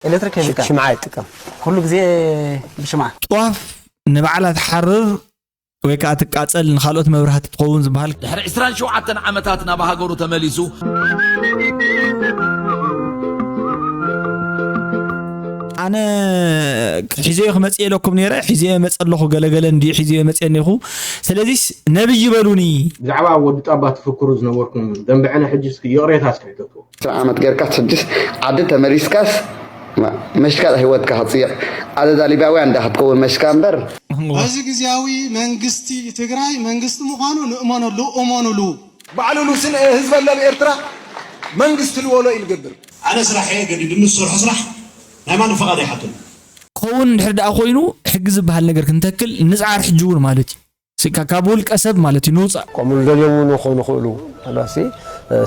ኤሌክትሪክ የብልካ። ሽምዓ ይጥቀም። ኩሉ ግዜ ብሽምዓ። ጧፍ ንባዕላ ትሓርር ወይ ከዓ ትቃፀል፣ ንኻልኦት መብራህቲ ትኸውን ዝበሃል። ድሕሪ ዕስራን ሸውዓተን ዓመታት ናብ ሃገሩ ተመሊሱ። ኣነ ሒዘዮ ክመፅእ ኢለኩም ነይረ፣ ሒዘዮ መፀ ኣለኹ፣ ገለገለ እንዲ ሒዘዮ መፅእ እኒኹ። ስለዚስ ነብይ በሉኒ። ብዛዕባ ወዲ ጣባ ትፍክሩ ዝነበርኩም ደንበዐነ ሕጂ እስኪ ይቕሬታ እስኪ ሕተትዎ። ዓመት ጌርካስ ሕጅስ ዓዲ ተመሊስካስ መሽካ ህይወትካ ክፅይቕ ኣዘዛ ሊባውያን እንዳ ክትከውን መሽካ እምበር። እዚ ግዜያዊ መንግስቲ ትግራይ መንግስቲ ምዃኑ ንእመነሉ፣ እመኑሉ። ባዕሉ ንስን ህዝበ ለም ኤርትራ መንግስቲ ልወሎ ኢልገብር። ኣነ ስራሐ ገዲዱ ንሰርሖ ስራሕ ናይ ማንም ፈቓድ ኣይሓቱን። ክኸውን እንድሕር ደኣ ኮይኑ ሕጊ ዝበሃል ነገር ክንተክል ንፅዓር ሕጂ እውን ማለት እዩ። ካብ ውልቀ ሰብ ማለት እዩ ንውፃእ። ከምኡ ዝደልዮም እውን ክኾኑ ይኽእሉ። ኣላሲ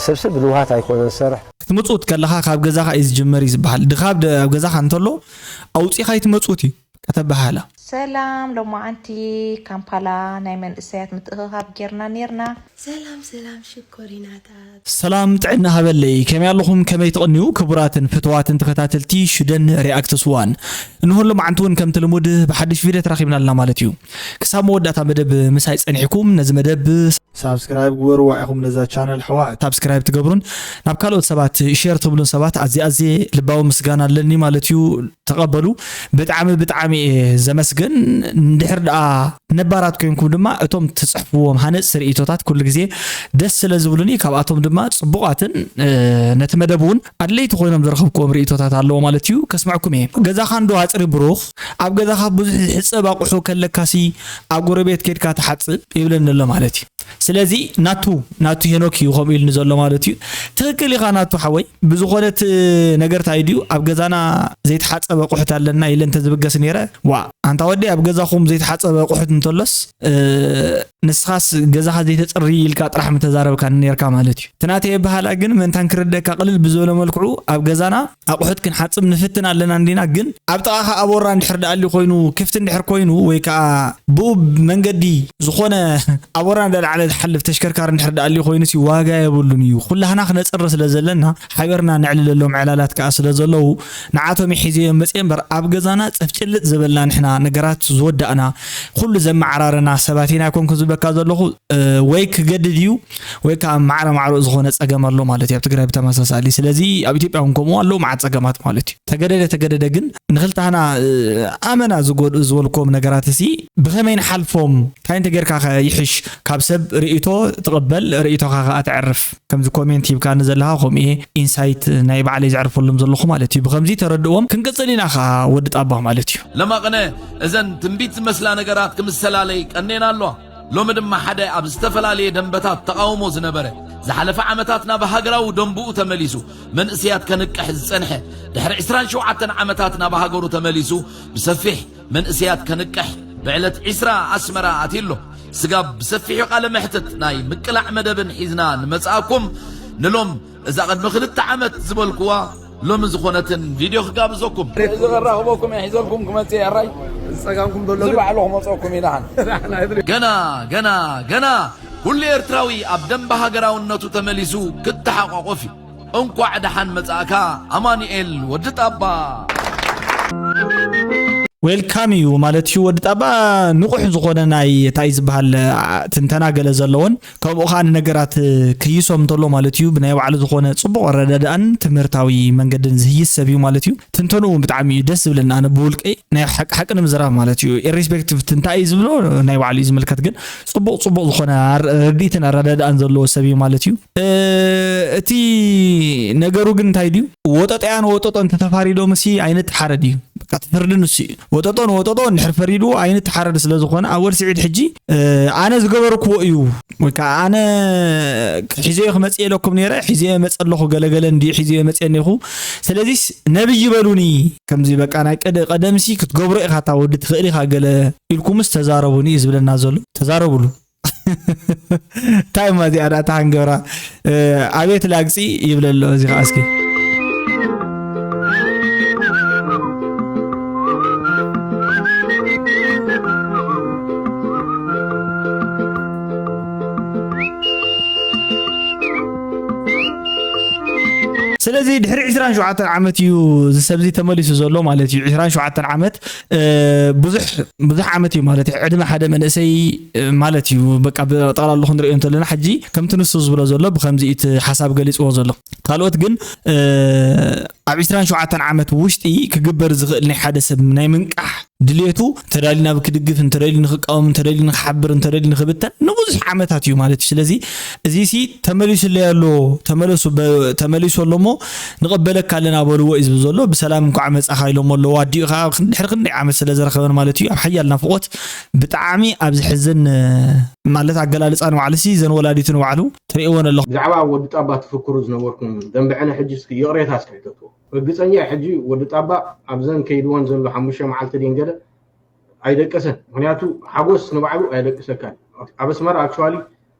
ሰብሰብ ንውሃት ኣይኮነን ዝሰርሕ። ክትምፅእ ከለኻ ካብ ገዛኻ እዩ ዝጅመር እዩ ዝበሃል። ድኻ ኣብ ገዛኻ እንተሎ ኣውፂኻ ኣይትመፅኡት እዩ ከተበሃላ። ሰላም ሎማዓንቲ ካምፓላ ናይ መንእሰያት ምትእኽኻብ ጌርና ኔርና። ሰላም ሰላም ሽኮሪናታት። ሰላም ጥዕና ሃበለይ፣ ከመይ ኣለኹም? ከመይ ትቕንዩ? ክቡራትን ፍትዋትን ተኸታተልቲ ሽደን ሪኣክትስ ዋን፣ እንሆ ሎማዓንቲ እውን ከምቲ ልሙድ ብሓድሽ ቪድዮ ተራኺብና ኣለና ማለት እዩ። ክሳብ መወዳእታ መደብ ምሳይ ጸኒሕኩም ነዚ መደብ ሳብስክራይብ ግበርዋ ኢኹም ነዛ ቻነል ኣሕዋት። ሳብስክራይብ ትገብሩን ናብ ካልኦት ሰባት ሼር ትብሉን ሰባት ኣዝየ ኣዝየ ልባዊ ምስጋና ኣለኒ ማለት እዩ። ተቐበሉ። ብጣዕሚ ብጣዕሚ እየ ዘመስግን። እንድሕር ደኣ ነባራት ኮይንኩም ድማ እቶም ትፅሕፍዎም ሃነፅቲ ርእይቶታት ኩሉ ግዜ ደስ ስለ ዝብሉኒ፣ ካብኣቶም ድማ ፅቡቓትን ነቲ መደብ እውን ኣድለይቲ ኮይኖም ዝረኸብክዎም ርእይቶታት ኣለዎ ማለት እዩ። ከስምዐኩም እየ። ገዛኻ እንዶ ኣፅሪ ብሩኽ፣ ኣብ ገዛኻ ብዙሕ ዝሕፀብ ኣቑሑ ከለካሲ ኣብ ጎረቤት ኬድካ ትሓፅብ ይብለኒ ኣሎ ማለት እዩ። ስለዚ ናቱ ናቱ ሄኖክ እዩ ከምኡ ኢሉኒ ዘሎ ማለት እዩ። ትኽክል ኢኻ ናቱ ሓወይ። ብዝኾነ እቲ ነገር ታይ ድዩ ኣብ ገዛና ዘይተሓፀበ ኣቑሑት ኣለና ኢለ እንተዝብገስ ነይረ። ዋእ ኣንታ ወደይ ኣብ ገዛኹም ዘይተሓፀበ ኣቑሑት እንተሎስ ንስኻስ ገዛኻ ዘይተፅሪ ኢልካ ጥራሕ ምተዛረብካኒ ነይርካ ማለት እዩ። እቲ ናተይ ኣበሃህላ ግን ምእንታን ክርደኣካ ቅልል ብዝበለ መልክዑ ኣብ ገዛና ኣቑሑት ክንሓፅብ ንፍትን ኣለና እንዲና፣ ግን ኣብ ጥቓኻ ኣቦራ እንድሕር ደኣ ኣልዩ ኮይኑ ክፍቲ እንድሕር ኮይኑ ወይ ከዓ ብኡ መንገዲ ዝኾነ ኣቦራ እንዳልዓለ ዝሓልፍ ተሽከርካሪ እንድሕር ደኣ ኣልዩ ኮይኑሲ ዋጋ የብሉን እዩ። ኩላህና ክነፅሪ ስለ ዘለና ሓቢርና ነዕልለሎም ዕላላት ከዓ ስለ ዘለዉ ንዓቶም እዩ ሒዘዮም መፅየ እምበር ኣብ ገዛና ፀፍጭልጥ ዝበልና ንሕና ነገራት ዝወዳእና ኩሉ ዘመዓራረና ሰባት ኢና ኣይኮንኩን ዝብለካ ዘለኹ። ወይ ክገድድ እዩ ወይ ከዓ ማዕረ ማዕሮ ዝኾነ ፀገም ኣሎ ማለት እዩ ኣብ ትግራይ ብተመሳሳሊ። ስለዚ ኣብ ኢትዮጵያ እውን ከምኡ ኣለዉ መዓት ፀገማት ማለት እዩ። ተገደደ ተገደደ ግን ንክልታህና ኣመና ዝጎድኡ ዝበልክዎም ነገራት እሲ ብኸመይ ንሓልፎም? እንታይ እንተጌርካ ከ ይሕሽ? ካብ ሰብ ርእይቶ ትቕበል ርእይቶኻ ከኣ ተዕርፍ። ከምዚ ኮሜንት ሂብካኒ ዘለኻ ከምኡ እየ ኢንሳይት ናይ ባዕለይ ዘዕርፈሎም ዘለኹ ማለት እዩ። ብኸምዚ ተረድእዎም። ክንቅጽል ኢና ከኣ ወዲ ጣባ ማለት እዩ። ለማቕነ እዘን ትንቢት ዝመስላ ነገራት ክምሰላለይ ቀኔና ኣለዋ። ሎሚ ድማ ሓደ ኣብ ዝተፈላለየ ደንበታት ተቓውሞ ዝነበረ ዝሓለፈ ዓመታት ናብ ሃገራዊ ደንብኡ ተመሊሱ መንእስያት ከንቅሕ ዝጸንሐ ድሕሪ ዕስራን ሸውዓተን ዓመታት ናብ ሃገሩ ተመሊሱ ብሰፊሕ መንእስያት ከንቅሕ ብዕለት ዕስራ ኣስመራ ኣትዩ ኣሎ። ስጋብ ብሰፊሑ ቃለ መሕትት ናይ ምቅላዕ መደብን ሒዝና ንመጽኣኩም ንሎም እዛ ቅድሚ ክልተ ዓመት ዝበልኩዋ ሎሚ ዝኾነትን ቪድዮ ክጋብዘኩም። እዚ ከራኽበኩም እየ ሒዘልኩም ክመጽእ እየ ኣራይ ዝጸጋምኩም ዘሎ ግን ባዕሉ ክመጽኣኩም እዩ ደሓን። ገና ገና ገና ኩሉ ኤርትራዊ ኣብ ደንበ ሃገራውነቱ ተመሊሱ ክተሓቋቆፍ እዩ። እንኳዕ ደሓን መጻእካ ኣማኑኤል ወዲ ጣባ። ዌልካም እዩ ማለት እዩ ወዲ ጣባ። ንቑሕ ዝኾነ ናይ እንታይ ዝበሃል ትንተና ገለ ዘለዎን ከምኡ ከዓ ንነገራት ክይሶም እንተሎ ማለት እዩ ብናይ ባዕሉ ዝኾነ ፅቡቕ ኣረዳድኣን ትምህርታዊ መንገድን ዝህይስ ሰብ እዩ ማለት እዩ። ትንተንኡ እውን ብጣዕሚ እዩ ደስ ዝብለኒ ኣነ ብውልቀይ ናይ ሓቂ ሓቂ ንምዝራብ ማለት እዩ። ኢሬስፔክቲቭ እንታይ እዩ ዝብሎ ናይ ባዕሉ እዩ ዝምልከት ግን ፅቡቕ ፅቡቕ ዝኾነ ርድኢትን ኣረዳድኣን ዘለዎ ሰብ እዩ ማለት እዩ። እቲ ነገሩ ግን እንታይ ድዩ ወጠጠያን ወጠጦ እንተተፋሪዶምሲ ኣይንተሓረድ እዩ። በቃ እቲ ፍርዲ ንሱ እዩ። ወጠጦ ንወጠጦ እንድሕር ፈሪድዎ ኣይንተሓረድ ስለ ዝኾነ ኣወል ስዒድ ሕጂ ኣነ ዝገበርክዎ እዩ ወይ ከዓ ኣነ ሒዘዮ ክመፅእ ኢለኩም ነይረ ሒዘዮ መፀ ኣለኹ ገለገለ እንድዩ ሒዘዮ መፅእ እኒኹ ስለዚስ ነብይ በሉኒ ከምዚ በቃ ናይ ቀደ ቀደምሲ ክትገብሮ ኢኻ እታ ወዲ ትኽእል ኢኻ ገለ ኢልኩምስ ተዛረቡኒ እዩ ዝብለና ዘሎ ተዛረቡሉ እንታይ እማ እዚኣ ደኣ ተሓንገብራ ኣቤት ላግፂ ይብለ ኣሎ እዚ ከዓ እስኪ ስለዚ ድሕሪ ዕስራን ሸውዓተን ዓመት እዩ እዚ ሰብዚ ተመሊሱ ዘሎ ማለት እዩ። ዕስራን ሸውዓተን ዓመት ብዙሕ ብዙሕ ዓመት እዩ ማለት እዩ። ዕድመ ሓደ መንእሰይ ማለት እዩ። በቃ ብጠቕላላ ክንሪኦ እንተለና ሕጂ ከምቲ ንሱ ዝብሎ ዘሎ ብከምዚ እቲ ሓሳብ ገሊፅዎ ዘሎ። ካልኦት ግን ኣብ ዕስራን ሸውዓተን ዓመት ውሽጢ ክግበር ዝኽእል ናይ ሓደ ሰብ ናይ ምንቃሕ ድልየቱ እንተዳልዩ ናብ ክድግፍ፣ እንተዳልዩ ንክቃወም፣ እንተዳልዩ ንክሓብር፣ እንተዳልዩ ንክብተን ንብዙሕ ዓመታት እዩ ማለት እዩ። ስለዚ እዚ ሲ ተመሊሱለይ ኣሎ፣ ተመለሱ በ- ተመሊሱ ኣሎ እሞ ንቐበለካ ኣለና በልዎ እዩ ዝብል ዘሎ። ብሰላም እንኳዕ መጻኻ ኢሎሞ ኣለዉ። ኣዲኡ ከዓ ድሕሪ ክንደይ ዓመት ስለ ዝረኸበን ማለት እዩ ኣብ ሓያል ናፍቆት ብጣዕሚ ኣብ ዝሕዝን ማለት ኣገላልፃ ንባዕሉ ሲ ዘን ወላዲቱ ንባዕሉ ትርእይዎን ኣለኹ። ብዛዕባ ወዲ ጣባ ትፍክሩ ዝነበርኩም ደንበዐነ ሕጂ እስኪ ይቕሬታ እስኪ ሕተትዎ። ርግፀኛ እየ ሕጂ ወዲ ጣባ ኣብዘን ከይድወን ዘሎ ሓሙሽተ መዓልቲ ድየን ገለ ኣይደቀሰን። ምክንያቱ ሓጎስ ንባዕሉ ኣየደቅሰካን። ኣብ ኣስመራ actually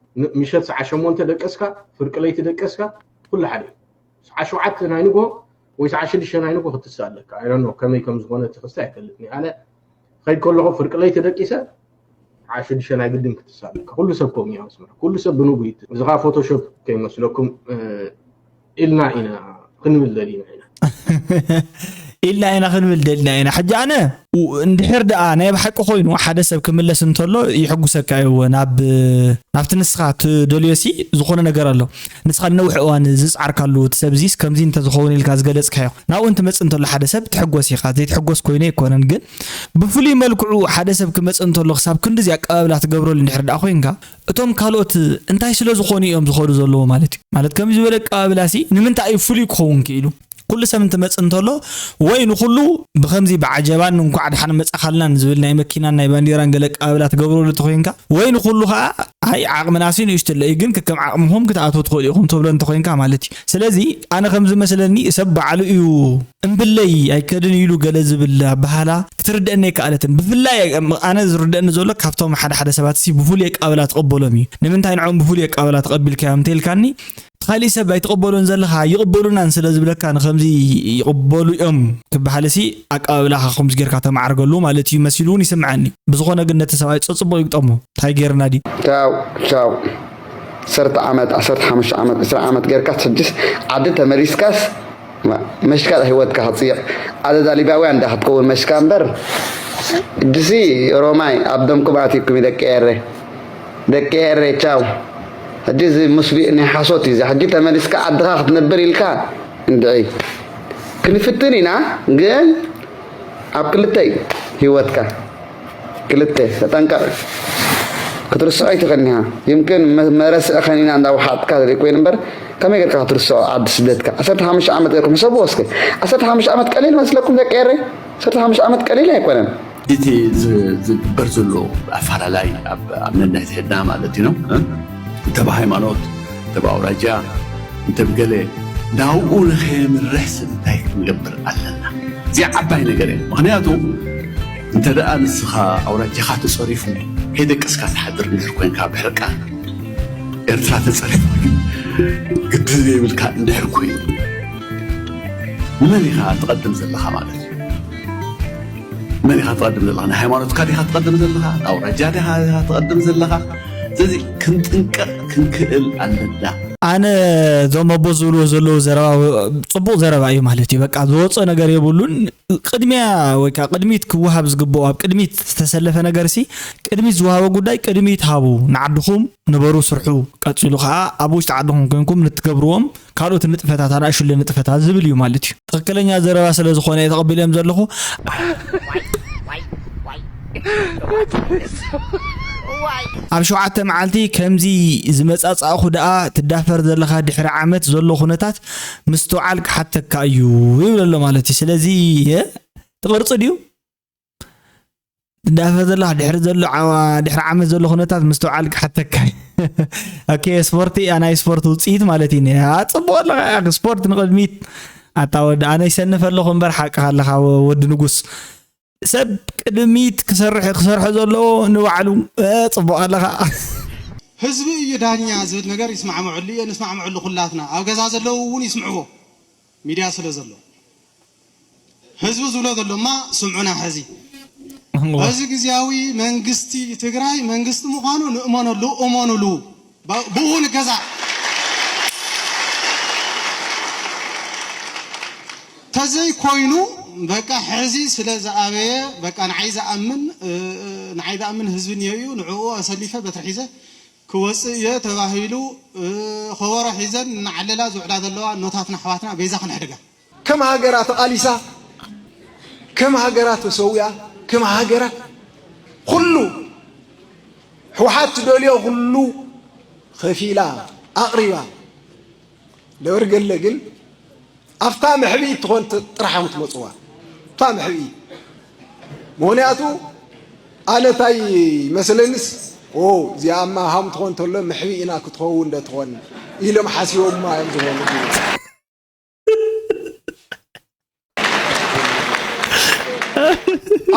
ምሸት ሰዓ ሸሞንተ ደቀስካ ፍርቂ ለይቲ ደቀስካ ኩሉ ሓደ እዩ። ሰዓ ሸውዓተ ናይ ንግሆ ወይ ሰዓ ሽዱሽተ ናይ ንግሆ ክትስእ ኣለካ። I don't know ከመይ ከም ዝኾነ እቲ ክስታይ ኣይፈልጥን እየ። ኣነ ክኸይድ ከለኹ ፍርቂ ለይቲ ደቂሰ ሰዓ ሽዱሽተ ናይ ግድን ክትስእ ኣለካ። ኩሉ ሰብ ከምኡ እዩ ኣብ ኣስመራ። ኩሉ ሰብ ብንጉ ይት እዚ ከዓ ፎቶሾፕ ከይመስለኩም ኢልና ኢና ክንብል ደሊና ኢና። ኢልና ኢና ክንብል ደሊና ኢና። ሕጂ ኣነ እንድሕር ደኣ ናይ ብሓቂ ኮይኑ ሓደ ሰብ ክምለስ እንተሎ ይሕጉሰካ እዩ። ናብ ናብቲ ንስኻ ትደልዮ ሲ ዝኾነ ነገር ኣሎ። ንስኻ ንነዊሕ እዋን ዝፅዓርካሉ እቲ ሰብ እዚስ ከምዚ እንተዝኸውን ኢልካ ዝገለፅካዮ ናብኡ እንትመፅእ እንተሎ ሓደ ሰብ ትሕጎስ ኢኻ። ዘይትሕጎስ ኮይኑ ኣይኮነን፣ ግን ብፍሉይ መልክዑ ሓደ ሰብ ክመፅእ እንተሎ ክሳብ ክንድዚ ኣቀባብላ ትገብረሉ እንድሕር ደኣ ኮይንካ እቶም ካልኦት እንታይ ስለ ዝኾኑ እዮም ዝኸዱ ዘለዎ ማለት እዩ። ማለት ከምዚ ዝበለ ኣቀባብላ ሲ ንምንታይ እዩ ፍሉይ ክኸውን ክኢሉ? ኩሉ ሰብ እንትመጽእ እንተሎ ወይ ንኹሉ ብኸምዚ ብዓጀባን እንኳዕ ደሓን መጻኻልናን ዝብል ናይ መኪናን ናይ ባንዲራን ገለ ኣቀባብላ ትገብረሉ እንተኾይንካ ወይ ንኹሉ ኸዓ ኣይ ዓቕምናሲ ንእሽቶ ኣሎ እዩ ግን ከከም ዓቕምኹም ክትኣትዉ ትኽእሉ ኢኹም ትብሎ እንተኾይንካ ማለት እዩ። ስለዚ ኣነ ከም ዝመስለኒ ሰብ ባዕሉ እዩ እምብለይ ኣይከድን ኢሉ ገለ ዝብል ኣበሃህላ ክትርደአኒ ኣይከኣለትን። ብፍላይ ኣነ ዝርደአኒ ዘሎ ካብቶም ሓደ ሓደ ሰባት ሲ ብፍሉይ ኣቀባብላ ትቕበሎም እዩ። ንምንታይ ንዕኦም ብፍሉይ ኣቀባብላ ተቐቢልካዮም እንተኢልካኒ እቲ ካሊእ ሰብ ኣይትቕበሎን ዘለኻ ይቕበሉናን ስለ ዝብለካ ንኸምዚ ይቕበሉ እዮም ክበሃል ሲ ኣቀባብላኻ ከምዚ ጌርካ ተማዕርገሉ ማለት እዩ መሲሉ እውን ይስምዓኒ። ብዝኾነ ግን ነቲ ሰብኣይ ጸጽቡቕ ይግጠሞ። እንታይ ጌርና ድዩ? ቻው ቻው። ዓሰርተ ዓመት ዓሰርተ ሓሙሽተ ዓመት ዕስራ ዓመት ጌርካስ ሕጅስ ዓዲ ተመሊስካስ መሽካ ህይወትካ ክትጽይቕ ኣደዳ ሊባውያን ዳ ክትከውን መሽካ እምበር ሕጅሲ ሮማይ ኣብ ደምኩም ኣትዩኩም እዩ ደቂ ኤረ። ደቂ ኤረይ ቻው። ሕጂ እዚ ምስሉእ ናይ ሓሶት እዩ። እዚ ሕጂ ተመሊስካ ዓድኻ ክትነብር ኢልካ እንድዒ ክንፍትን ኢና፣ ግን ኣብ ክልተ እዩ ህይወትካ። ክልተ ተጠንቀቕ። ክትርስዖ ኣይትኽእልን ኢኻ። ይምክን መ- መረስዒ ኸኒና እንዳወሓጥካ ዘይኮይኑ እምበር ከመይ ጌርካ ክትርስዖ ዓዲ ስደትካ? ዓሰርተ ሓሙሽተ ዓመት ጌርኩም ሕሰብዎ እስከ። ዓሰርተ ሓሙሽተ ዓመት ቀሊል መስለኩም ደቂ ኤረይ? ዓሰርተ ሓሙሽተ ዓመት ቀሊል ኣይኮነን። እቲ ዝግበር ዘሎ ኣፈላላይ ኣብ ነናይ ዝሕድና ማለት እዩ እንተ ብሃይማኖት እንተ ብኣውራጃ እንተ ብገለ ናብኡ ንኸየምርሕስ እንታይ ክንገብር ኣለና? እዚኣ ዓባይ ነገር እያ። ምኽንያቱ እንተ ደኣ ንስኻ ኣውራጃኻ ተጸሪፉ ከይደቀስካ ትሓድር እንድሕር ኮይንካ ብሕርቃ ኤርትራ ተጸሪፋ ግን ግዲ ዘይብልካ እንድሕር ኮይኑ ንመን ኢኻ ትቐድም ዘለኻ ማለት እዩ? መን ኢኻ ትቐድም ዘለኻ? ንሃይማኖትካ ዲኻ ትቐድም ዘለኻ? ንኣውራጃ ዲኻ ትቐድም ዘለኻ? ስለዚ ክንጥንቀቕ ክንክእል ኣለና። ኣነ እዞም ኣቦ ዝብልዎ ዘለዉ ዘረባ ጽቡቕ ዘረባ እዩ ማለት እዩ። በቃ ዝወጾ ነገር የብሉን። ቅድሚያ ወይ ከዓ ቅድሚት ክወሃብ ዝግብኦ ኣብ ቅድሚት ዝተሰለፈ ነገር ሲ ቅድሚት ዝወሃቦ ጉዳይ ቅድሚት ሃቡ። ንዓድኹም ንበሩ ስርሑ። ቀጺሉ ከዓ ኣብ ውሽጢ ዓድኹም ኮንኩም ንትገብርዎም ካልኦት ንጥፈታት ኣናእሽለ ንጥፈታት ዝብል እዩ ማለት እዩ። ትኽክለኛ ዘረባ ስለ ዝኾነ እየ ተቐቢለዮም ዘለኹ። ኣብ ሸውዓተ መዓልቲ ከምዚ ዝመጻጻእኹ ደኣ ትዳፈር ዘለኻ ድሕሪ ዓመት ዘሎ ኩነታት ምስትውዓል ክሓተካ እዩ ይብል ኣሎ ማለት እዩ። ስለዚ ትቕርፂ ድዩ? ትዳፈር ዘለኻ ድሕሪ ዘሎ ዓዋ ድሕሪ ዓመት ዘሎ ኩነታት ምስትውዓል ክሓተካ። ኦኬ ስፖርቲ እያ ናይ ስፖርት ውፅኢት ማለት እዩ። አ፣ ፅቡቅ ኣለኻ ያኺ ስፖርት ንቅድሚት። ኣታ ወዲ ኣነ ይሰንፍ ኣለኹ እምበር ሓቅኻ ኣለኻ ወ- ወዲ ንጉስ። ሰብ ቅድሚት ክሰርሕ ክሰርሖ ዘለዎ ንባዕሉ። እ፣ ፅቡቅ ኣለኻ። ህዝቢ እዩ ዳኛ ዝብል ነገር ይስማዕምዐሉ እየ፣ ንስማዕምዐሉ ኩላትና። ኣብ ገዛ ዘለዉ እውን ይስምዕዎ ሚድያ ስለ ዘሎ። ህዝቢ ዝብሎ ዘሎማ ስምዑና ሕዚ። እዚ ግዝያዊ መንግስቲ ትግራይ መንግስቲ ምዃኑ ንእመነሉ፣ እመኑሉ። ብ- ብኡ ንገዛእ። ዘይኮይኑ በቃ ሕዚ ስለ ዝኣበየ በቃ ንዓይ ዝኣምን ንዓይ ዝኣምን ህዝቢ እኒኦ እዩ ንዕኡ ኣሰሊፈ በትሪ ሒዘ ክወፅእ እየ ተባሂሉ ከበሮ ሒዘን እናዓለላ ዝውዕላ ዘለዋ እኖታትና ኣሕዋትና በይዛ ክንሕድጋ። ከም ሃገራ ተቓሊሳ፣ ከም ሃገራ ተሰዊኣ፣ ከም ሃገራ ኩሉ ህወሓት ትደልዮ ኩሉ ከፊላ ኣቕሪባ። ደብርገለ ግን ኣብታ መሕብኢ እትኾን ጥራሕ እዮም ትመፅዋ። ኣብታ መሕብኢ። ምኽንያቱ ኣነ እንታይ መስለንስ፣ ኦ፣ እዚኣማ ሃም ትኾን ተሎ መሕብኢ ኢና ክትኸውን እንደ ትኾን ኢሎም ሓሲቦማ እዮም ዝኾኑ።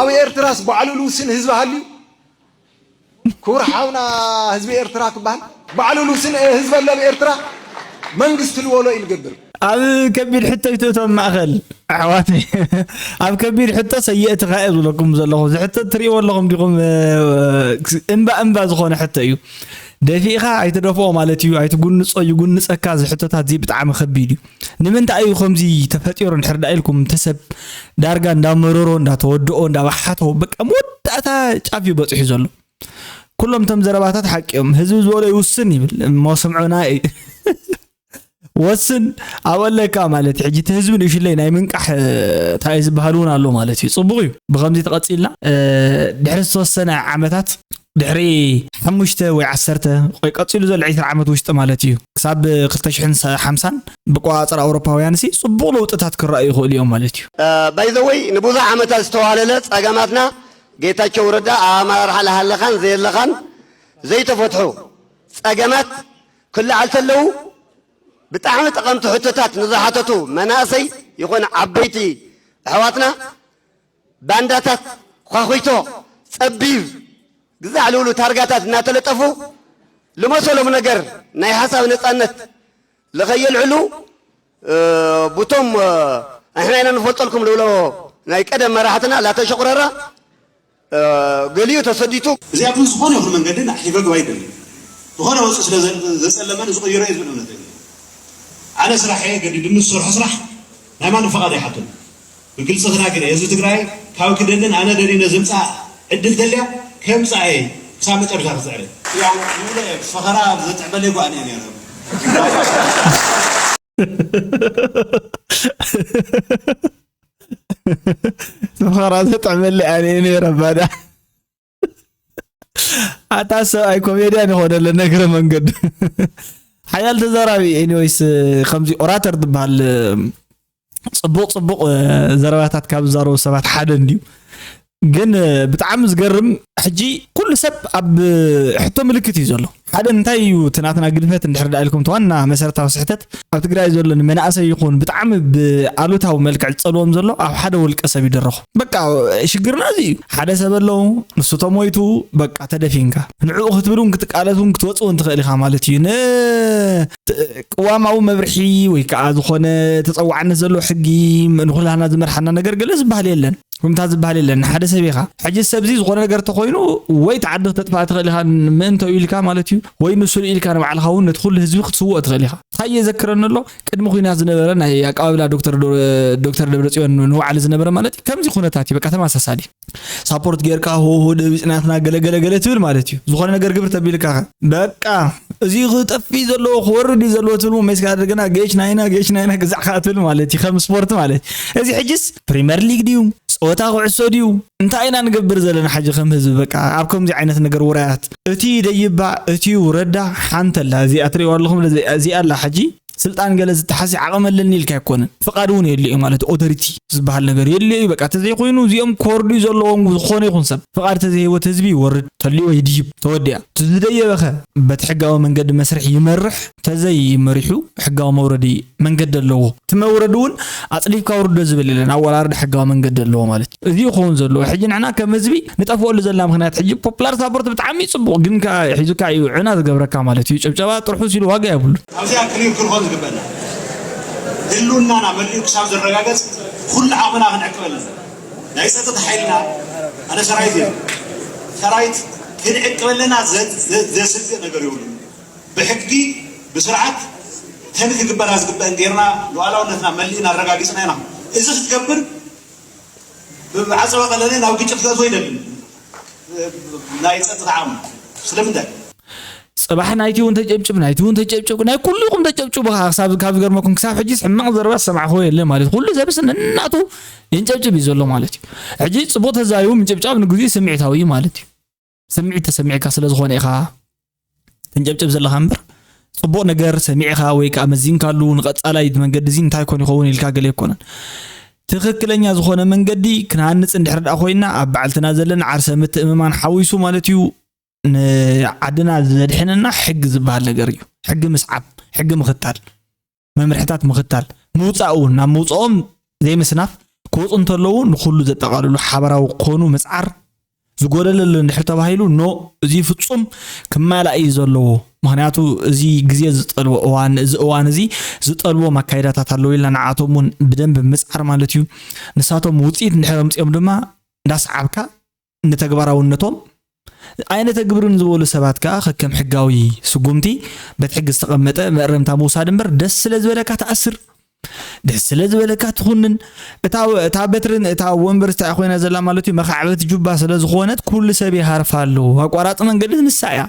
ኣብ ኤርትራስ ባዕሉ ልውስን ህዝቢ ሃልዩ? ክቡር ሓውና ህዝቢ ኤርትራ ክበሃል ባዕሉ ልውስን ህዝቢ ኣሎ ኣብ ኤርትራ? መንግስቲ ልወሎ እዩ ልገብር። ኣብ ከቢድ ሕቶ ይትእቶም ማእኸል ኣሕዋት ኣብ ከቢድ ሕቶ ሰየእትኻ እየ ዝብለኩም ዘለኹ። እዚ ሕቶ ትርእይዎ ኣለኹም ዲኹም? እምባ እምባ ዝኾነ ሕቶ እዩ። ደፊእኻ ኣይትደፍኦ ማለት እዩ። ኣይትጉንጾ ይጉንጸካ። እዚ ሕቶታት እዚ ብጣዕሚ ከቢድ እዩ። ንምንታይ እዩ ከምዚ ተፈጢሩ እንድሕር ደኣ ኢልኩም እቲ ሰብ ዳርጋ እንዳመረሮ እንዳተወድኦ እንዳባሓቶ በቃ መወዳእታ ጫፍ እዩ በፂሑ ዘሎ። ኩሎም እቶም ዘረባታት ሓቂ እዮም። ህዝቢ ዝበሎ ይውስን ይብል እሞ ስምዑና እዩ። ወስን ኣበለካ ማለት ሕጂ እቲ ህዝቢ ንእሽለይ ናይ ምንቃሕ እንታይ ዝበሃል እውን ኣሎ ማለት እዩ። ፅቡቅ እዩ። ብከምዚ ተቐፂልና ድሕሪ ዝተወሰነ ዓመታት ድሕሪ ሓሙሽተ ወይ ዓሰርተ ወይ ቀፂሉ ዘሎ ዕስራ ዓመት ውሽጢ ማለት እዩ ክሳብ ክልተ ሽሕን ሓምሳን ብቆፃፅራ ኣውሮፓውያን ሲ ፅቡቅ ለውጥታት ክረኣዩ ይኽእሉ እዮም ማለት እዩ። ባይዘወይ ንብዙሕ ዓመታት ዝተዋለለ ፀገማትና ጌታቸው ረዳ ኣብ ኣመራርሓ ለሃለኻን ዘየለኻን ዘይተፈትሑ ፀገማት ክለዓል ተለዉ ብጣዕሚ ጠቐምቲ ሕቶታት ንዝሓተቱ መናእሰይ ይኾነ ዓበይቲ ኣሕዋትና ባንዳታት ኳኹይቶ ጸቢብ ግዛዕ ልብሉ ታርጋታት እናተለጠፉ ልመሰሎም ነገር ናይ ሓሳብ ነጻነት ለኸየልዕሉ እ፣ ቡቶም እ፣ ንሕና ኢና ንፈልጠልኩም ልብሎ ናይ ቀደም መራሕትና ላተሸቑረራ እ፣ ገሊኡ ተሰዲቱ እዚኣ ግን ዝኾነ ይኹን መንገዲ ንዓኺ ከግባ ኣይደልን። ዝኾነ ወፂ ስለ ዘ- ዘፀለመኒ ዝቕይሮ እየ ዝብል እምነት የለን። ኣነ ስራሐ ገዲድኒ ዝሰርሖ ስራሕ ናይ ማንም ፈቓድ ኣይሓቱን። ብግልፂ ክናገር እየ። ህዝቢ ትግራይ ካብ ክደልን ኣነ ደሊነ ዘምፅኣ ዕድል ተልያ ከምፅኣ እየ ክሳብ መጨረሻ ክፅዕር እየ። ያው ይብሎ እየ፣ ፈኸራ ዘጥዕመለይ ጓ እየ ነይረ። ፈኸራ ዘጥዕመለይ ኣነ እየ ነይረ ባዳ። ኣታ ሰብኣይ ኮሜድያን ይኾነለ ነግረ መንገዱ ሓያል ተዛራቢ። ኤኒወይስ ከምዚ ኦራተር ዝበሃል ፅቡቕ ፅቡቕ ዘረባታት ካብ ዝዛረቡ ሰባት ሓደ እንድዩ። ግን ብጣዕሚ ዝገርም ሕጂ ኩሉ ሰብ ኣብ ሕቶ ምልክት እዩ ዘሎ። ሓደ እንታይ እዩ እቲ ናትና ግድፈት እንድሕር ደኣ ኢልኩም እቲ ዋና መሰረታዊ ስሕተት ኣብ ትግራይ ዘሎ ንመናእሰይ ይኹን ብጣዕሚ ብኣሉታዊ መልክዕ ዝፀልዎም ዘሎ ኣብ ሓደ ውልቀ ሰብ ይድረኹ። በቃ ሽግርና እዚ እዩ። ሓደ ሰብ ኣለዉ ንሱ ተሞይቱ በቃ ተደፊንካ ንዕኡ ክትብል እውን ክትቃለስ እውን ክትወፅእ እውን ትኽእል ኢኻ ማለት እዩ። ንቅዋማዊ መብርሒ ወይ ከዓ ዝኾነ ተፀዋዕነት ዘለዎ ሕጊ ንኩላህና ዝመርሓና ነገር ገለ ዝበሃል የለን። ሩምታ ዝበሃል የለን ንሓደ ሰብ ኢኻ። ሕጂ ሰብዚ ዝኾነ ነገር ተኾይኑ ወይ ተዓዲ ክተጥፋእ ትኽእል ኢኻ ምእንተኡ ኢልካ ማለት እዩ ወይ ንሱ ኢልካ ንባዕልኻ እውን ነቲ ኩሉ ህዝቢ ክትስውኦ ትኽእል ኢኻ። እንታይ የዘክረኒ ኣሎ ቅድሚ ኩናት ዝነበረ ናይ ኣቀባብላ ዶክተር ዶ- ዶክተር ደብረፅዮን ንባዕሉ ዝነበረ ማለት እዩ። ከምዚ ኩነታት እዩ በቃ ተመሳሳሊ ሳፖርት ጌርካ ሆሆ ደቢፅናትና ገለገለገለ ትብል ማለት እዩ። ዝኾነ ነገር ግብር ተቢልካ በቃ እዚ ክጠፍእ ዘለዎ ክወርድ እዩ ዘለዎ ትብል ሜስካ ኣድርገና ጌች ናይና ጌች ናይና ግዛዕካ ትብል ማለት እዩ። ከም ስፖርት ማለት እዚ ሕጅስ ፕሪመር ሊግ ድዩ ፀወታ ኩዕሶ ድዩ እንታይ ኢና ንገብር ዘለና ሕጂ ከም ህዝቢ በቃ ኣብ ከምዚ ዓይነት ነገር ውራያት እቲ ደይባ እቲ ውረዳ ሓንተላ እዚኣ ትሪእዋ ኣለኹም እዚኣ ኣላ ሕጂ ስልጣን ገለ ዝተሓሲ ዓቐሚ ኣለኒ ኢልካ ኣይኮነን። ፍቓድ እውን የድልዮ እዩ ማለት ኦቶሪቲ ዝበሃል ነገር የድልዮ እዩ። በቃ ተዘይኮይኑ እዚኦም ክወርዱ እዩ ዘለዎም ዝኾነ ይኹን ሰብ ፍቓድ ተዘይህይወት ህዝቢ ይወርድ ተልዮ ይድይብ ተወዲያ። እቲ ዝደየበኸ በቲ ሕጋዊ መንገዲ መስርሕ ይመርሕ ተዘይመሪሑ ሕጋዊ መውረዲ መንገዲ ኣለዎ። እቲ መውረዲ እውን ኣፅዲፍካ ውርዶ ዝብል የለን። ኣወራርዳ ሕጋዊ መንገዲ ኣለዎ ማለት እዩ። እዚ ይኸውን ዘለዎ ሕጂ ንሕና ከም ህዝቢ ንጠፍኦሉ ዘለና ምኽንያት ሕጂ ፖፕላር ሳፖርት ብጣዕሚ እዩ ፅቡቕ ግን ከዓ ሒዙካ እዩ ዕና ዝገብረካ ማለት እዩ። ጭብጨባ ጥርሑ ሲሉ ዋጋ የብሉ። ኣብዚኣ ክሊር ክንኾን ዝግበና ህልውናና መሊኡ ክሳብ ዝረጋገፅ ኩሉ ዓቕምና ክንዕቅብ ኣለና። ናይ ፀጥታ ሓይልና ኣነ ሰራዊት እየ ሰራዊት ክንዕቅብ ኣለና ዘስግእ ነገር ይብሉ። ብሕጊ ብስርዓት ከም ክግበራ ዝግበአን ጌርና ሉዓላውነትና መሊእና ኣረጋጊፅና ኢና። እዚ ክትገብር ብዓጸባ ቀለለ ናብ ግጭት ክትኣትዎ ኣይደልን። ናይ ጸጥታ ዓም ስለምንታይ? ጽባሕ ናይቲ እውን ተጨብጭብ፣ ናይቲ እውን ተጨብጭብ፣ ናይ ኩልኹም ተጨብጭቡ። ካብ ካብ ዝገርመኩም ክሳብ ሕጂ ሕማቕ ዘረባ ዝሰማዕኹ የለ ማለት ኩሉ ሰብስ ነናቱ የንጨብጭብ እዩ ዘሎ ማለት እዩ። ሕጂ ጽቡቕ ተዛዩ ምንጭብጫብ ንግዜኡ ስምዒታዊ እዩ ማለት እዩ። ስምዒት ተሰሚዕካ ስለ ዝኾነ ኢኻ ተንጨብጭብ ዘለኻ እምበር ጽቡቕ ነገር ሰሚዕኻ ወይ ከዓ መዚንካሉ ንቐጻላይ መንገዲ እዚ እንታይ ኮን ይኸውን ኢልካ ገለ ኣይኮነን። ትኽክለኛ ዝኾነ መንገዲ ክንሃንፅ እንድሕር ደኣ ኮይና ኣብ ባዕልትና ዘለና ዓርሰ ምትእምማን ሓዊሱ ማለት እዩ። ንዓድና ዘድሕነና ሕጊ ዝበሃል ነገር እዩ። ሕጊ ምስዓብ፣ ሕጊ ምኽታል፣ መምርሕታት ምኽታል፣ ምውፃእ እውን ናብ ምውፅኦም ዘይምስናፍ፣ ክወፁ እንተለዉ ንኩሉ ዘጠቓልሉ ሓበራዊ ክኾኑ ምፅዓር፣ ዝጎደለ ኣሎ እንድሕር ተባሂሉ ኖ፣ እዚ ፍፁም ክማላእ እዩ ዘለዎ። ምክንያቱ እዚ ግዜ ዝጠልቦ እዋን፣ እዚ እዋን እዚ ዝጠልቦ ማካይዳታት ኣለዉ ኢልና ንዓቶም እውን ብደንብ ምፅዓር ማለት እዩ። ንሳቶም ውፅኢት እንድሕር ኣምፅኦም ድማ እንዳሰዓብካ ንተግባራውነቶም ኣይነተግብርን ዝበሉ ሰባት ከዓ ከከም ሕጋዊ ስጉምቲ በቲ ሕጊ ዝተቐመጠ መእረምታ ምውሳድ እምበር ደስ ስለ ዝበለካ ትኣስር፣ ደስ ስለ ዝበለካ ትኹንን። እታ እታ በትርን እታ ወንበር እታ ኮይና ዘላ ማለት እዩ መኻዕበት ጁባ ስለ ዝኾነት ኩሉ ሰብ ይሃርፋ ኣሎ። ኣቋራፂ መንገዲ ንሳ እያ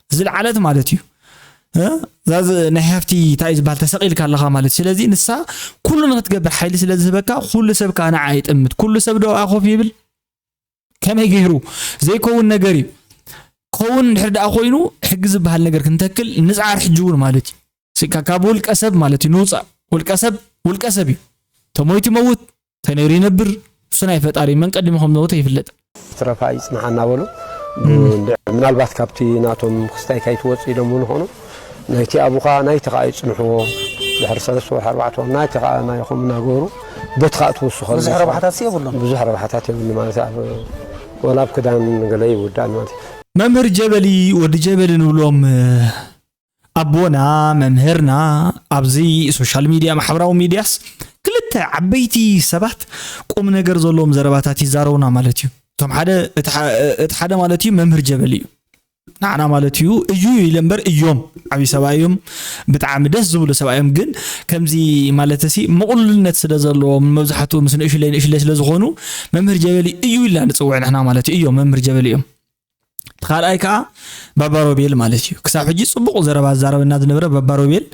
ዝለዓለት ማለት እዩ። እ? እዛ ዝ- ናይ ሃፍቲ እንታይ ዝበሃል ተሰቒልካ ኣለኻ ማለት እዩ። ስለዚ ንሳ ኩሉ ንክትገብር ሓይሊ ስለ ዝህበካ ኩሉ ሰብ ከዓ ንዓ ይጥምት። ኩሉ ሰብ ዶ ኣብኣ ኮፍ ይብል? ከመይ ገይሩ ዘይከውን ነገር እዩ። ከውን እንድሕር ደኣ ኮይኑ ሕጊ ዝበሃል ነገር ክንተክል ንፅዓር ሕጂ እውን ማለት እዩ። ሲ- ካ- ካብ ውልቀ ሰብ ማለት እዩ ንውፃእ። ውልቀ ሰብ ውልቀ ሰብ እዩ። ተሞይቱ ይመውት፣ ተነይሩ ይነብር። እሱ ናይ ፈጣሪ እዩ። መን ቀዲሙ ከም ዝሞተ ይፍለጥ። ትረፋ ይፅንሓ እናበሉ ብ- ምናልባት ካብቲ ናቶም ክስታይ ካይትወፅእ ኢሎም እውን ይኾኑ ናይቲ ኣቡኻ ናይቲ ከዓ ይፅንሕዎ ድሕሪ ሰለስተ ወርሒ ኣርባዕተ ወርሒ ናይቲ ከዓ ናይኹም እናገበሩ በቲ ከዓ ትውስኸሉ ብዙሕ ረብሓታት ሲ የብሉን ብዙሕ ረብሓታት የብሉ ማለት እዩ። ኣብ- ወላ ኣብ ክዳን ገለ ይውዳእ ማለት እዩ። መምህር ጀበሊ ወዲ ጀበሊ ንብሎም ኣቦና መምህርና ኣብዚ ሶሻል ሚድያ ማሕበራዊ ሚድያስ ክልተ ዓበይቲ ሰባት ቁም ነገር ዘለዎም ዘረባታት ይዛረቡና ማለት እዩ። እቶም ሓደ እቲ ሓደ ማለት እዩ መምህር ጀበሊ እዩ። ንዓና ማለት እዩ እዩ ኢለ እምበር እዮም ዓብዪ ሰብኣይ እዮም። ብጣዕሚ ደስ ዝብሉ ሰብኣይ እዮም። ግን ከምዚ ማለት ሲ ምቕሉልነት ስለ ዘለዎም መብዛሕትኡ ምስ ንእሽለይ ንእሽለይ ስለ ዝኾኑ መምህር ጀበሊ እዩ ኢልና ንፅውዕ ንሕና ማለት እዩ እዮም መምህር ጀበሊ እዮም። እቲ ካልኣይ ከዓ ባባ ሮቤል ማለት እዩ። ክሳብ ሕጂ ፅቡቕ ዘረባ ዝዛረበና ዝነበረ ባባ ሮቤል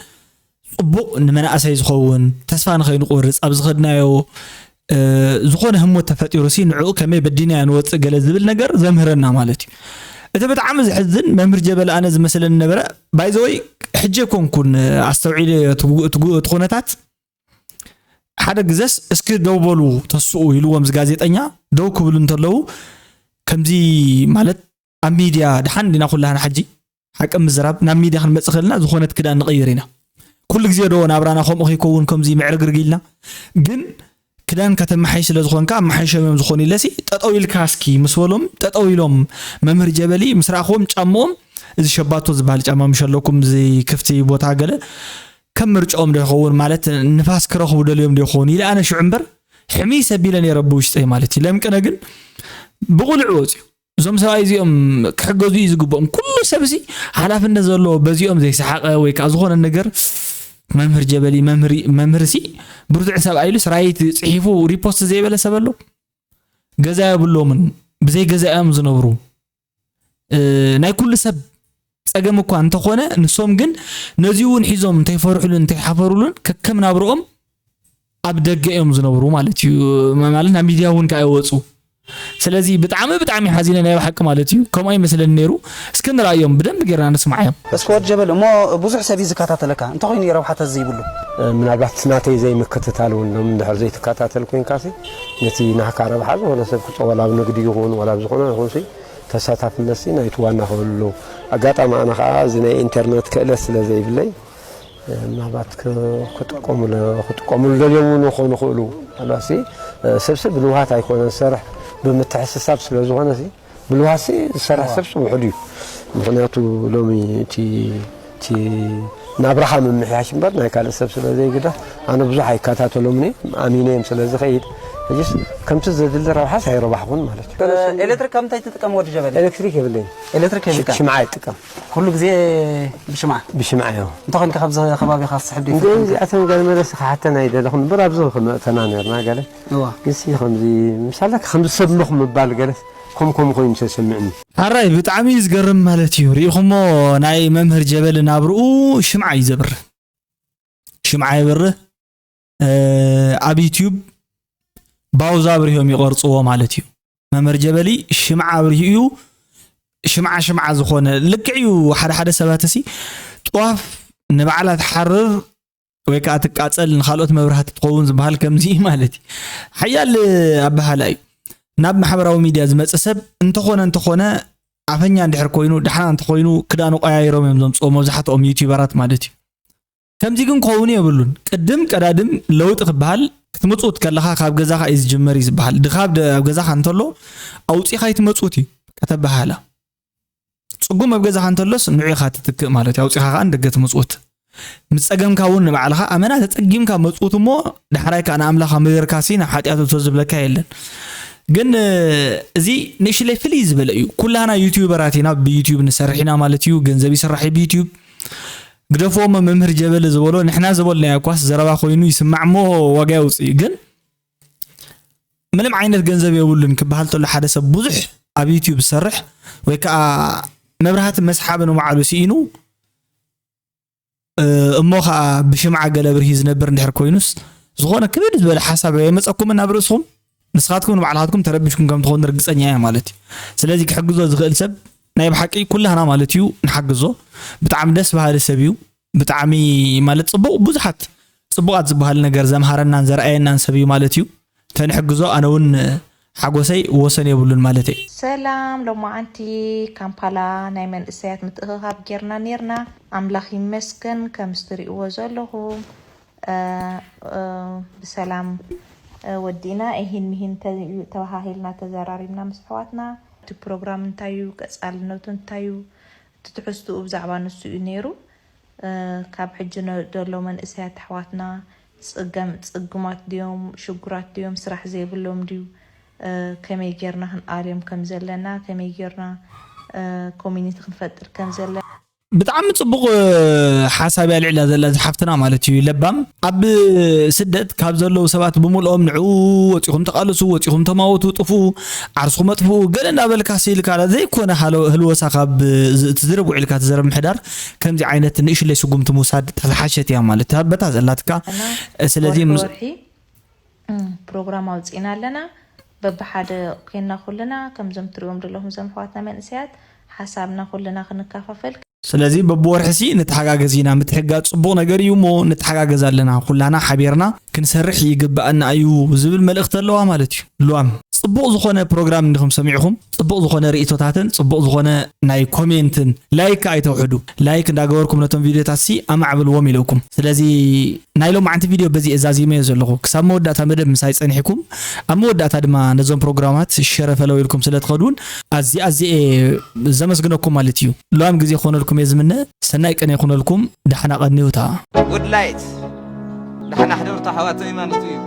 ፅቡቕ ንመናእሰይ ዝኸውን ተስፋ ንኸይንቆርፅ ኣብ ዝኸድናዮ ዝኾነ ህሞት ተፈጢሩ ሲ ንዕኡ ከመይ በዲናዮ ንወፅእ ገለ ዝብል ነገር ዘምህረና ማለት እዩ። እቲ ብጣዕሚ ዘሕዝን መምህር ጀበል ኣነ ዝመስለኒ ነበረ ባይዘወይ ሕጂ ኮንኩን ኣስተውዒለ እቲ ኩነታት ሓደ ግዘስ እስኪ ደው በሉ ተስኡ ኢልዎም እዚ ጋዜጠኛ ደው ክብሉ እንተለዉ ከምዚ ማለት ኣብ ሚድያ ድሓን ዲና ኩላህና ሕጂ ሓቂ ምዝራብ ናብ ሚድያ ክንመፅእ ከለና ዝኾነት ክዳን ንቐይር ኢና ኩሉ ግዜ ዶ ናብራና ከምኡ ከይከውን ከምዚ ምዕርግርግ ኢልና ግን ክዳን ከተመሓይ ስለ ዝኾንካ ኣመሓይሾም እዮም ዝኾኑ ኢለሲ ጠጠው ኢልካ እስኪ ምስ በሎም ጠጠው ኢሎም መምህር ጀበሊ ምስ ረኣኽዎም ጫምኦም እዚ ሸባቶ ዝበሃል ጫማ ምሸለኩም እዚ ክፍቲ ቦታ ገለ ከም ምርጫኦም ዶ ይኸውን ማለት ንፋስ ክረኽቡ ደልዮም ዶ ይኸውን ኢለ ኣነ ሽዑ እምበር ሕሚ ሰቢለ ነይረ ብውሽጠይ ማለት እዩ ለምቅነ ግን ብቑልዕ ወፅዩ እዞም ሰብኣይ እዚኦም ክሕገዙ እዩ ዝግብኦም ኩሉ ሰብ ሲ ሓላፍነት ዘለዎ በዚኦም ዘይሰሓቀ ወይ ከዓ ዝኾነ ነገር መምህር ጀበሊ መምህር ሲ ብርቱዕ ሰብኣይ ኢሉ ስራይት ፅሒፉ ሪፖስት ዘይበለ ሰብ ኣሎ ገዛ የብሎምን ብዘይ ገዛ እዮም ዝነብሩ ናይ ኩሉ ሰብ ፀገም እኳ እንተኾነ ንሶም ግን ነዚ እውን ሒዞም እንተይፈርሕሉን እንተይሓፈሩሉን ከከም ናብርኦም ኣብ ደገ እዮም ዝነብሩ ማለት እዩ ማለት ናብ ሚድያ እውን ከኣ ይወፁ ስለዚ ብጣዕሚ ብጣዕሚ ሓዚነ ናይ ብሓቂ ማለት እዩ ከምኡ ኣይመስለኒ ነይሩ እስኪ ንርኣዮም ብደንብ ጌርና ንስማዓዮም እስኪ ወድ ጀበል እሞ ብዙሕ ሰብ እዩ ዝከታተለካ እንተኮይኑ እዩ ረብሓታት ዘይብሉ ምናልባት ናተይ ዘይምክትታል እውን ሎም እንድሕር ዘይትከታተል ኮይንካሲ ነቲ ናህካ ረብሓ ዝኾነ ሰብ ክፀወላ ኣብ ንግዲ ይኹን ወላ ኣብ ዝኾነ ይኹን ተሳታፍነት ሲ ናይቲ ዋና ክህሉ ኣለዎ። ኣጋጣሚ ኣነ ከዓ እዚ ናይ ኢንተርነት ክእለት ስለ ዘይብለይ ምናልባት ክጥቀሙሉ ክጥቀሙሉ ደልዮም እውን ክኾኑ ይኽእሉ። ኣላሲ ሰብሲ ብልውሃት ኣይኮነን ዝሰርሕ ብምትሕስሳብ ስለ ዝኾነ ሲ ብልውሃት ሲ ዝሰርሕ ሰብሲ ውሑድ እዩ። ምክንያቱ ሎሚ እቲ እቲ ናብራኻ ምምሕያሽ እምበር ናይ ካልእ ሰብ ስለ ዘይግዳስ ኣነ ብዙሕ ኣይከታተሎምን እየ ኣሚነዮም ስለ ዝኸይድ ሕጅስ ከምቲ ዘድሊ ረብሓስ ኣይረባሕኹን ማለት እዩ። ኤሌክትሪክ ካብ እንታይ ትጥቀም ወዲ ጀበሊ? ኤሌክትሪክ የብለይን። ኤሌክትሪክ የብልካ? ሽምዓ ይጥቀም። ኩሉ ግዜ ብሽምዓ? ብሽምዓ እዮም። እንተኾይንካ ካብዚ ከባቢኻ ክትስሕብ ዶ እንደ ይፈትው? እዚኣተን ገለ መለስ ክሓተን ኣይደለኹን እምበር ኣብዚ ክመእተና ነርና ገለ እዋ። ግሲ ከምዚ ምሳለ ከም ሰብ ምኽ ምባል ገለ ከም ከም ኮይኑ ተሰምዕኒ። ሓራይ ብጣዕሚ እዩ ዝገርም ማለት እዩ። ርኢኹሞ ናይ መምህር ጀበሊ ናብርኡ ሽምዓ እዩ ዘብርህ። ሽምዓ የብርህ ኣብ ዩቲዩብ ባውዛ ኣብርሆም ይቐርፅዎ ማለት እዩ። መምህር ጀበሊ ሽምዓ ኣብርሁ እዩ። ሽምዓ ሽምዓ ዝኾነ ልክዕ እዩ። ሓደ ሓደ ሰባት እሲ ጥዋፍ ንባዕላ ትሓርር ወይ ከዓ ትቃፀል ንካልኦት መብራህቲ ትኸውን ዝበሃል ከምዚ ማለት እዩ። ሓያል ኣበሃላ እዩ። ናብ ማሕበራዊ ሚድያ ዝመፀ ሰብ እንተኾነ እንተኾነ ኣፈኛ እንድሕር ኮይኑ ዳሕና እንተኮይኑ ክዳኑ ቀያይሮም እዮም ዘምፅኦ መብዛሕትኦም ዩቲዩበራት ማለት እዩ። ከምዚ ግን ክኸውን የብሉን። ቅድም ቀዳድም ለውጢ ክበሃል ክትምፅኡት ከለኻ ካብ ገዛኻ እዩ ዝጅመር እዩ ዝበሃል። ድኻ ኣብ ደ- ኣብ ገዛኻ እንተሎ ኣውፂኻ ይትመፅኡት እዩ ከተበሃላ። ፅጉም ኣብ ገዛኻ እንተሎስ ንዑ ኢኻ ትትክእ ማለት እዩ። ኣውፂኻ ከዓ ንደገ ትምፅኡት። ምስ ፀገምካ እውን ንባዕልኻ ኣመና ተፀጊምካ መፅኡት እሞ ዳሕራይ ከዓ ንኣምላኽ ኣምሪርካ ሲ ናብ ሓጢኣት እቶ ዝብለካ የለን። ግን እዚ ንእሽለይ ፍልይ ዝበለ እዩ። ኩላና ዩቲዩበራት ኢና፣ ብዩቲዩብ ንሰርሕ ኢና ማለት እዩ። ገንዘብ ይስራሕ እዩ ብዩቲዩብ። ግደፍዎ እሞ መምህር ጀበሊ ዝበሎ ንሕና ዝበልናዮ እኳስ ዘረባ ኮይኑ ይስማዕ እሞ ዋጋ የውፅእ እዩ። ግን ምንም ዓይነት ገንዘብ የብሉን ክበሃል ተሎ ሓደ ሰብ ብዙሕ ኣብ ዩቲዩብ ዝሰርሕ ወይ ከዓ መብራህቲ መስሓቢ ንባዕሉ ስኢኑ እሞ ከዓ ብሽምዓ ገለ ብርሂ ዝነብር እንድሕር ኮይኑስ ዝኾነ ክብድ ዝበለ ሓሳብ የመፀኩምን ኣብ ርእስኹም ንስኻትኩም ንባዕልኻትኩም ተረቢሽኩም ከም ትኾኑ ርግፀኛ እየ ማለት እዩ። ስለዚ ክሕግዞ ዝኽእል ሰብ ናይ ብሓቂ ኩላህና ማለት እዩ ንሓግዞ። ብጣዕሚ ደስ በሃሊ ሰብ እዩ። ብጣዕሚ ማለት ፅቡቕ ብዙሓት ፅቡቓት ዝበሃል ነገር ዘምሃረናን ዘርኣየናን ሰብ እዩ ማለት እዩ። ተንሕግዞ ኣነ እውን ሓጎሰይ ወሰን የብሉን ማለት እዩ። ሰላም ሎማዓንቲ ካምፓላ ናይ መንእሰያት ምትእኽኻብ ጌርና ኔርና። ኣምላኽ ይመስገን ከምዚ ትርእይዎ ዘለኹም ብሰላም ወዲእና እሂን ምሂን ተባሃሂልና ተዘራሪብና ምስ ኣሕዋትና እቲ ፕሮግራም እንታይ እዩ ቀፃልነቱ እንታይ እዩ እቲ ትሕዝትኡ ብዛዕባ ንሱ እዩ ነይሩ። ካብ ሕጂ ዘሎ መንእሰያት ኣሕዋትና ፅገም ፅጉማት ድዮም ሽጉራት ድዮም ስራሕ ዘይብሎም ድዩ ከመይ ጌርና ክንኣልዮም ከም ዘለና ከመይ ጌርና ኮሚኒቲ ክንፈጥር ከም ዘለና ብጣዕሚ ፅቡቅ ሓሳብ እያ ልዕላ ዘላ ዝሓፍትና ማለት እዩ ለባም ኣብ ስደት ካብ ዘለዉ ሰባት ብምልኦም ንዕኡ ወፂኹም ተቃልሱ ወፂኹም ተማወቱ ጥፍኡ ዓርስኹም ኣጥፍኡ ገለ እንዳበልካ ስኢልካ ዘይኮነ ህልወሳ ካብ ትዝረብ ውዒልካ ትዘረብ ምሕዳር ከምዚ ዓይነት ንእሽለይ ስጉምቲ ምውሳድ ተዝሓሸት እያ ማለት በታ ዘላትካ ስለዚ ፕሮግራም ኣውፂእና ኣለና በብሓደ ኮይና ኩልና ከምዞም ትሪኦም ዘለኹም ዘም ኣሕዋትና መንእሰያት ሓሳብና ኩልና ክንካፋፈል ስለዚ በብወርሒ ሲ ንተሓጋገዝ ኢና ምትሕጋ ፅቡቕ ነገር እዩ እሞ ንተሓጋገዝ ኣለና ኩላና ሓቢርና ክንሰርሕ ይግባኣና እዩ ዝብል መልእኽቲ ኣለዋ ማለት እዩ ልዋም ፅቡቕ ዝኾነ ፕሮግራም እንዲኹም ሰሚዕኹም ፅቡቕ ዝኾነ ርእቶታትን ፅቡቕ ዝኾነ ናይ ኮሜንትን ላይክ ኣይተውሕዱ ላይክ እንዳገበርኩም ነቶም ቪድዮታት ሲ ኣማዕብልዎም ኢለኩም ስለዚ ናይ ሎማዓንቲ ቪድዮ በዚ እዛዚመዮ ዘለኹ ክሳብ መወዳእታ መደብ ምሳይ ፀኒሕኩም ኣብ መወዳእታ ድማ ነዞም ፕሮግራማት ሸረ ፈለው ኢልኩም ስለ ትኸዱ እውን ኣዚ ኣዚኤ ዘመስግነኩም ማለት እዩ ለዋም ግዜ ክኾነልኩም እየ ዝምነ ሰናይ ቀን ይኹነልኩም ዳሕና ቀንዩታ ጉድ ላይት ዳሕና ሕደርቶ ሓዋተይ ማለት እዩ